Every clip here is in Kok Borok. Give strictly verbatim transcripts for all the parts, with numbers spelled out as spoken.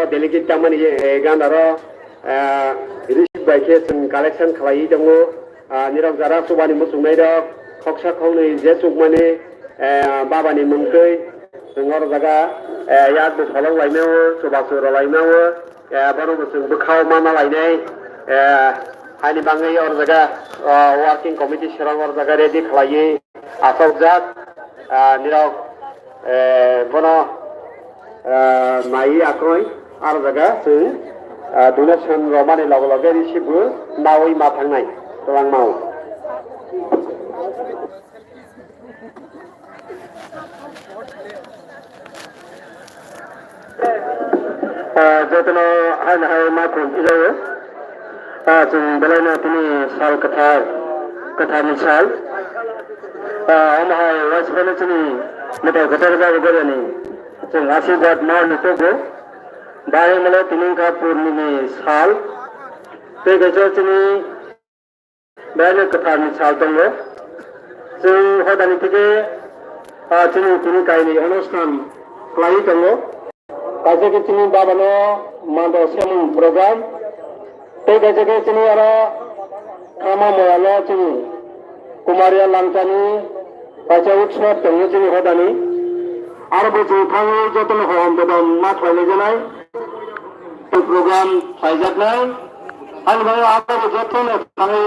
delegate tangmani, eh, gandaro, eh, receive bai khe chwng collection khlaiwi tongo. Ah, nirok jara chubani muchungnairok khoksa khoknwi je chukmani, eh, babani mungtwi chwng oro jaga, eh, yak bo pholok laimao, chubachu rw laimao, eh, bono bo chwng bwkhao mana lainai, eh, haini bagwi oro jaga, oh, working committee srok oro jaga ready khlaiwi achukjak, ah, nirok, eh, bono, eh, naiwi akhoi aro jaga chwng, ah, donation rwmani loge loge receive bo nawi ma thangnai kwbangma o. Ah, jotono haino hai ma khum philaio. Ah, chwng belaino tini sal kwthar, kwtharni sal. Ah, omo hai uaisukmano chini mwtai kwthar Babu Goriyani chwng asirwad ma nukjago. Bahai mano tini wngkha purnimi sal. Tei kaisa chini Belai no kwtharni sal tongo. Chwng hodani theke, ah, chini tini kainwi onusthan khlaiwi tongo. Kaisa khe chini babano mando semung program. Tei kaisa khe chini aro Khama Moyalo chini Kumariya Langchani kaisa utsob tongo chini hodani. Aro bo chwng thangwi jotono hohom bodom ma khlai lai janai. Program khlaijaknai. Ani bagwi abo jotono thangwi,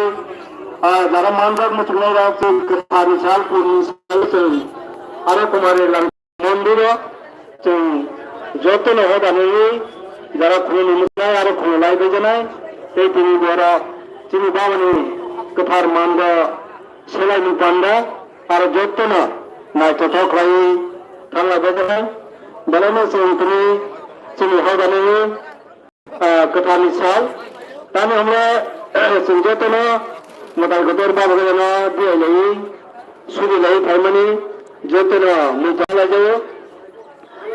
ah, jara manjak muchungnai rok chwng kwtharni sal, purni sal chwng aro Kumari Lang mondiro chwng jotono hodanwi jara khulumwi muchungnai aro khulumlai baijanai. Tei tini borok chini babani kwthar mando Selaini panda aro jotono naithothok khlaiwi thanglai baijakha. Belaino chwng tini chini haudanwi, ah, kwtharni sal. Tamo hwnle chwng jotono mwtai kotor Baba Goriyano biyai laiwi suri laiwi phaimani jotono muitu khlaijago.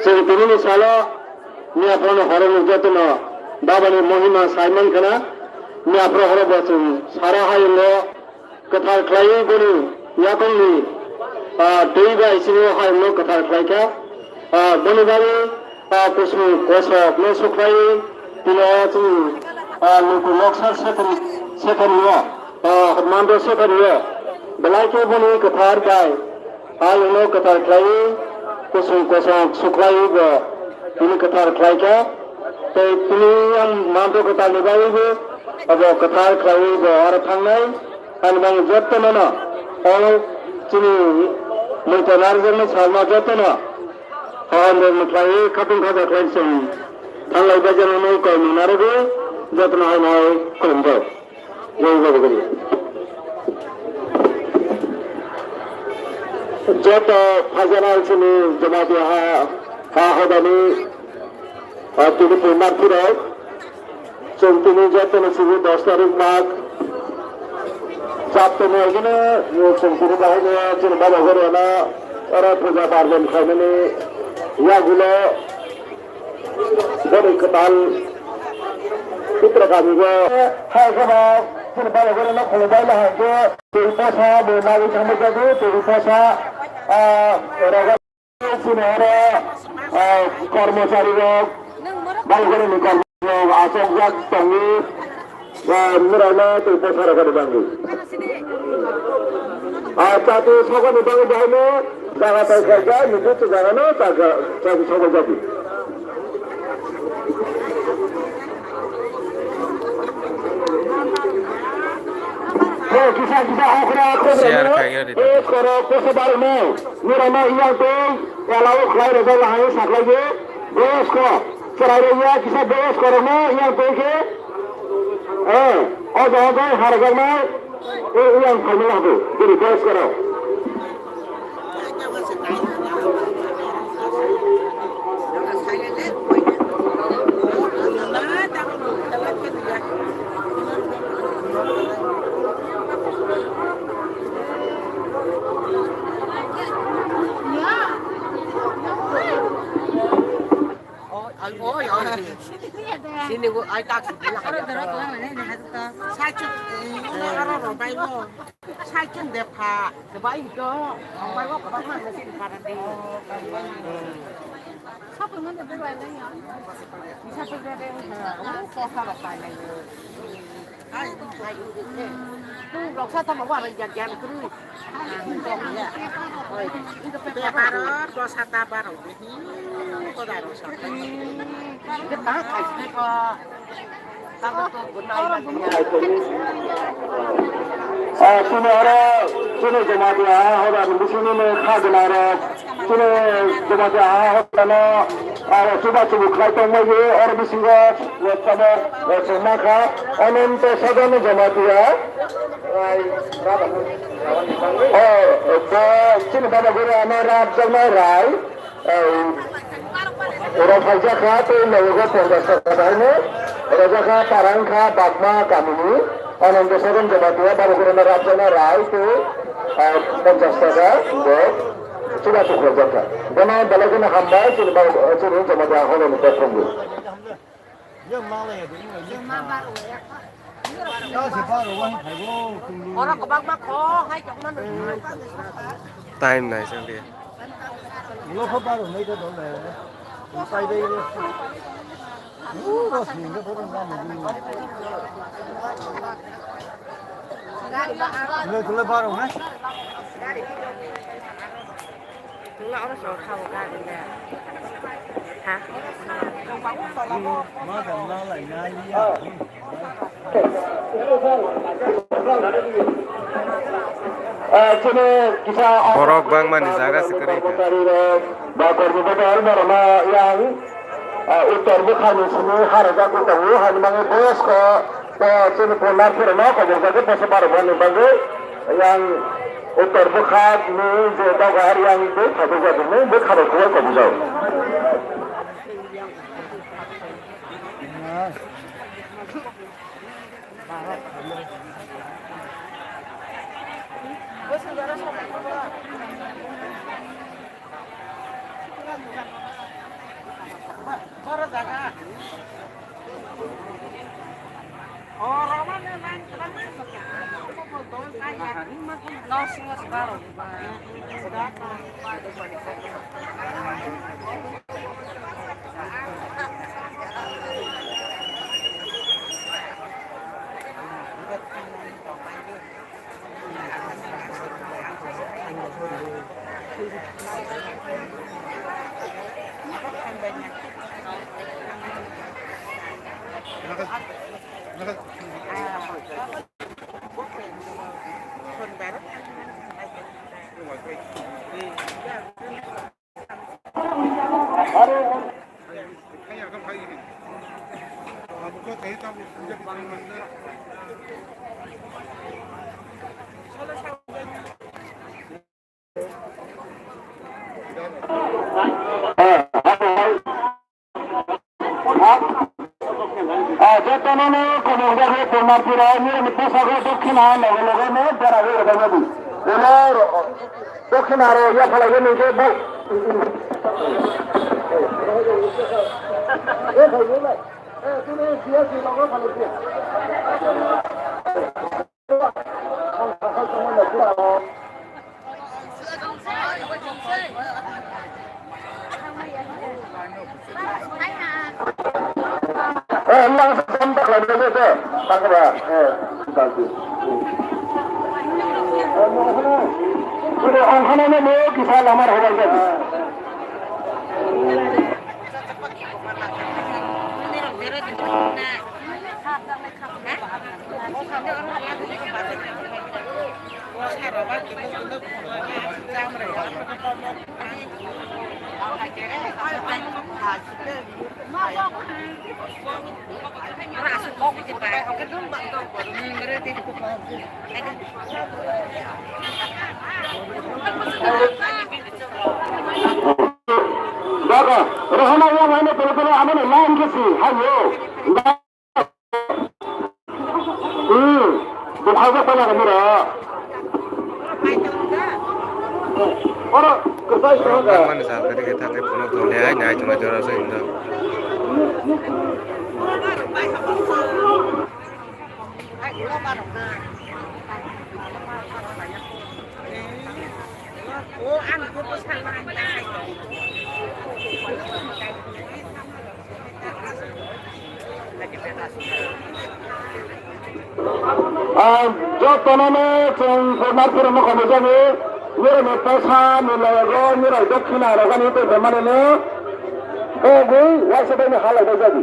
Chwng tinini salo miyaphano horo nukjatwino Babani mohima sai mankha na. Miyaphano horo bo chwng sara hayungo kwthar khlaiwi boni yakungni, ah, twi bai chini hayungno kwthar khlaikha. Ah, boni bagwi, ah, kusung kosokno sukhlaiwi tino chini, ah, luku noksa sekon, sekonio, ah, mando sekonio belai khe boni kwthar bai Hayungno kwthar khlaiwi, kusung kosong sukhlaiwi bo tini kwthar khlaikha. Tei tini ang manto kwtalni bagwibo abo kwthar khlaiwi bo aro thangnai. Ani bagwi jotono no o chini muitu narwkjaknai salno jotono hohom rwkno khlaiwi khatung khaja khlai chwng thanglai baijak nai koi mung narwgwi jotono hai nai khulumjak. Jai Baba Gari. Joto phajanai chini Jamatia ha, ha hodani, ah, tini purnar phirok. Chwng tini jotono chini dos tarik Mag. Chaptani agini, chwng tini bahai no chini Baba Gari ano, oro puja parjon khainani yagulo. Boni kwtal Putra kamigo. Hai kheno chini Baba Gari no khulumbai la hai khe twi posa bo nagwi thangbai jago, twi posa, ah, rogo chini oro, ah, kormochari rok, Baba Gari ni kormo rok achukjak tongo. Ba, mura na tei posa rok ni bangwi. Ah, chati sokoni bangwi bahai no jaga tai khaika, niji tu jaga no jaga, chati sokoni jabi. He, kisa, kisa, okra, okra, Share no? Khaika di. Eh, koro, koso baru no. Mura na iyang tei, elau khlai rojak lahai saklai ge. Boyosko, chwrairokya kisa boyosko rokno yang twi khe, eh, ojo ojo harjaknai, eh, yang phaimani habo, bini boyosko rok. Oi, oi, oi. Sini go, ai tak sini lah. Aro dorok ko mana ni hatu ta. Saichung, aro ro bai go. Saichung de pha. De bai go. Bai go, bai go, sini pha de. Sapa mana de bai lagi ya? Bisa Bebaro dosa tabaro bini kodaro sakha. Ah, chini oro chini Jamatia Hoda ni bisingni kha gwnang rok chini Jamatia Hoda no, ah, chuba chubu khlai tongmani oro bisingo website o, eh, sengma kha Ananto Sadhan Jamatia. Oh, bo chini Baba Guru ano rap jaknai rai. Oro phaijak kha tei logo ponchash taka daino rwjak kha, para wngkha Bagma kamini Ananto Sadhan Jamatia, Baba Guruna Rabjana Rai tei, ah, ponchash taka bo chubachu khlaijak kha. Bono belai kheno hambai chini Baba, chini Jamatia Hoda ni pokhrokni. Time nai chang dia. Tula oro so kha bo gari le. Ha? Borok bangmani jaga se kwrwi kha. Ba kormi bata al barama yang, ah, uttor bwkhani simi harajak tongo, hani mangwi boyosko, ah, chini purna phirano kobor jagwi boso baro bani bagwi yang uttor bwkha ni je doga har yang bwkha bwkha ni bwkha bai kubai kobor jao. Ah, jotono no kono hwnkhe Pumarpura nirok ni bwskango dokhina loge loge no bera wi rwbaimani. Eno dokhina aro yaphalai ni khe bo. Eh, lang sa sam tak lagi tu, tu. Tak apa. Eh, tak tu. Sudah ongkhanan ni mau kisah lamar hobar jadi. Daga, rohana yang mana pele pele amane line kesi, hayo. Hmm, belai jak pala kami ra. Oro, kerja itu. Mani sal kari kita te puno tole ai nai tuma jora so indo. Ah, jotono no chwng Purnarpur no khamwi jani, nirok ni posa ni logo nirok dokhina rogani tei bemani no kogwi waisa bai ni halai bai jani.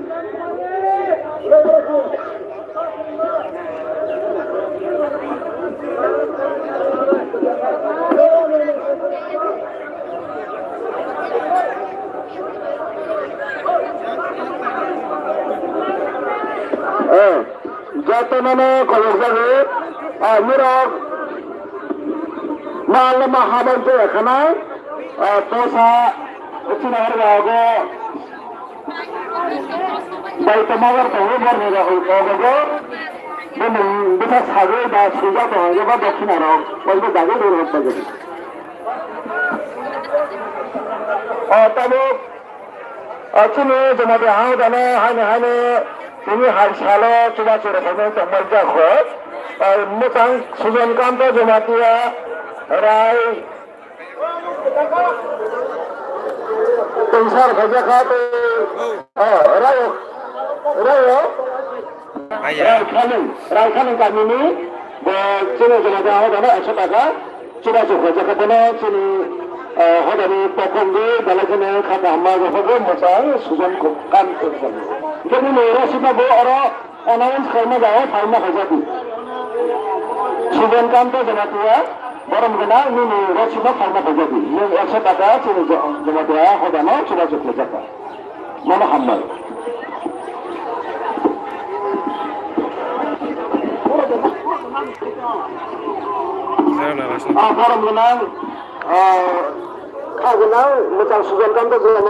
Eh, jotono no khobok jago, ah, nirok mal ma habang te khana, ah, posa chini har ga go. Bai tongma bar tongo, bor ni rok oi tongo bo. Bini bwsa sagwi ba swijak tongo, bo dokhina rok, bo dagwi rw rok bagwi. O tabuk, o chini Jamatia Hodano haino haino tini hai salo chubachu rwkhaimani tongmani jak kho. O mwchang Sujon Kanto Jamatia Rai, Tungsar khaijak kha tei, oh, Rayo, Rayo, Rai Khaling, Rai Khaling kamini bo chini Jamatia Hodano ekso taka chubachu khaijak kha, bono chini, eh, Hodani pokhogwi belai kheno kha kaham ma rwkhago, mwchang Sujon Kanto. Hwnkhe nini rosima bo oro announce khaima jaga phaima khaijadi. Sujon Kanto Jamatia, borom gwnang nini rosima phaima khaijadi. Nwng ekso taka chini Jo-, Jamatia Hodano chubachu khaijak kha. Nono hambai. Ah, borom gwnang, ah, kha gwnang, mwchang Sujon Kanto Jamatia.